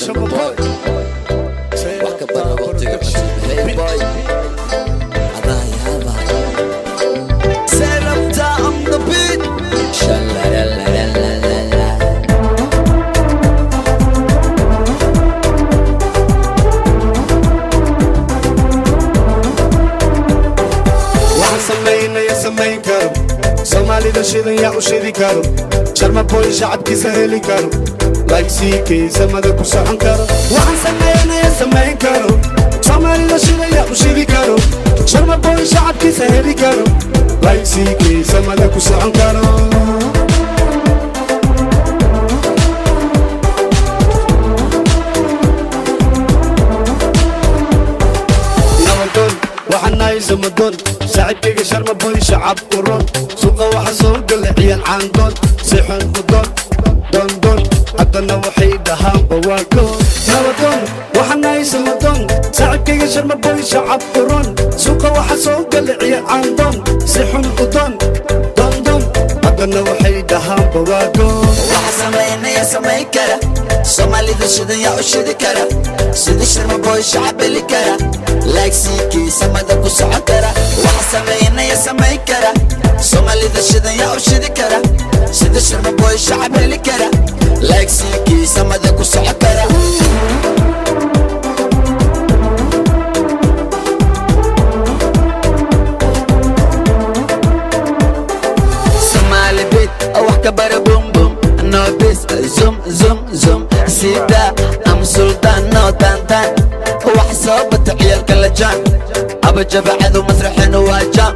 Sharma Boy. Wax ka bara waqtiga cusub. Hey boy, adaa yaaba. Serapta on the beat. Shalalalalala. Waxaan samaynaya samayn karo, Soomaalida shidan yaa u shidi karo? Sharma Boy shacabkiisa heli karo, laygsiikaysamada ku socon karo. Waxaan samaynaya samayn karo, Soomaalida shidan yaa u shidi karo? Sharma Boy shacabkiisa heli karo, laygsiikaysamada ku socon karo. Nabadoon waxaan nahay samadoon, saaxiibkayga Sharma Boy shacab u ron. Suuqa waxa soo gala ciyaal caandoon, si xun u doon doondoon, haddana waxay dhahaanba waa goon. Nabadoon waxaan nahay samadoon, saaxiibkayga Sharma Boy shacab u ron. Suuqa waxa soo gala ciyaal caandoon, si xun u doon doondoon, haddana waxay dhahaanba waa goon. Waxa samaynaya samayn kara, Soomaalida shidan yaa u shidi kara? Sida Sharma Boy shacab heli kara, laagsiikiisa mada ku socon kara. Waxa samaynaya samayn kara, Soomaalida shidan yaa u shidi kara? Sida Sharma Boy shacab heli kara, laagsiikiisa mada ku socon kara. Somali beat, wax ka bara, boom boom, no bis, zoom zoom zoom, sida am sultan, no dan dan. Wax soo bata ciyaalka la jaan aba jabacadu masraxinu waa jam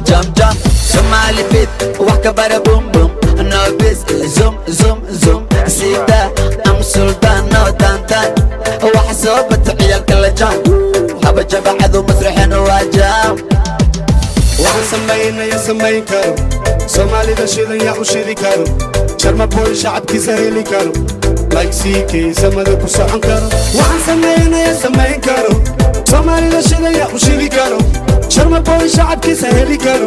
jam jam. Somali beat, wax ka bara, boom boom, no bis, zoom zoom zoom, sida am sultan, no dan dan. Wax soo bata ciyaalka la jaan aba jabacadu masraxinu waa jam. Waxaan samaynaya samayn karo, Soomaalida shidan yaa u shidi karo? Sharma Boy shacabkiisa heli karo, laygsiikaysamada ku socon karo. Waxaan samaynaya samayn karo, Soomaalida shidan yaa u shidi karo? Sharma Boy shacabkiisa heli karo,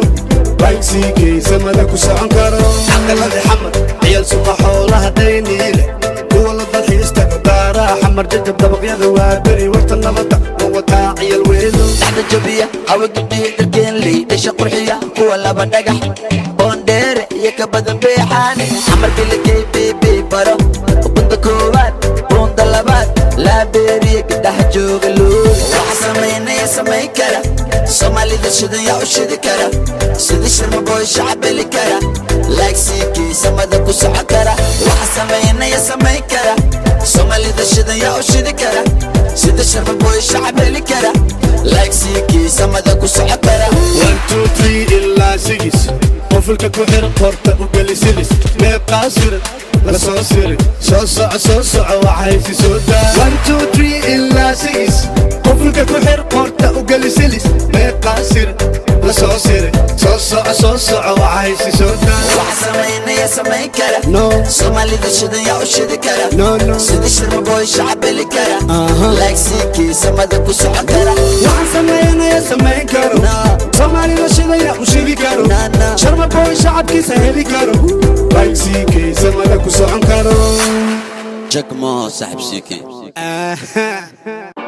laygsiikaysamada ku socon karo. Caqaladi Xamar, ciyaal suqa, xoolaha dayniile, kuwa la dalxiistaga daaraha Xamar, jajab dabaqyada, waa beri warta nabadda ma wataa ciyal weedo. Dhexda jabiya hawagidhiyo dharkeenley dhasha qurxiya, kuwa laba dhagax boondheere iyo ka badan beexaane, Xamar bilikay bb baro, bunda koowaad, bunda labaad, laabeeriya gabdhaha jooga luul. Waxa samaynaya samayn kara, Soomaalida shidan yaa u shidi kara? Sida Sharma Boy shacab heli kara, laagsiikiisa mada ku socon kara. Waxa samaynaya samayn kara, Soomaalida shidan yaa u shidi kara? Sida Sharma Boy shacab heli kara, laagsiikiisa mada ku socon kara. 1, 2, 3 ilaa 6, qofulka ku xir, qorta u geli silis, meeqaa siran la soo siri, soo soco, soo soco, waxaysi soo daa. 1, 2, 3 ilaa 6, qofulka ku xir, qorta u geli silis, meeqaa siran la soo siri, soo soco, soo soco, waxaysi soo daa. Waxa samaynaya samayn kara, No. Soomaalida shidan yaa u shidi kara? No. Sida Sharma Boy shacab heli kara, Aha. laagsiikiisa mada ku socon kara. Waxaan samaynaya samayn karo, No. Soomaalida shidaya u shidi karo? No. Sharma Boy shacabkiisa heli karo, laygsiikaysa mada ku socon karo. Jagmo saaxib siikii. Aha.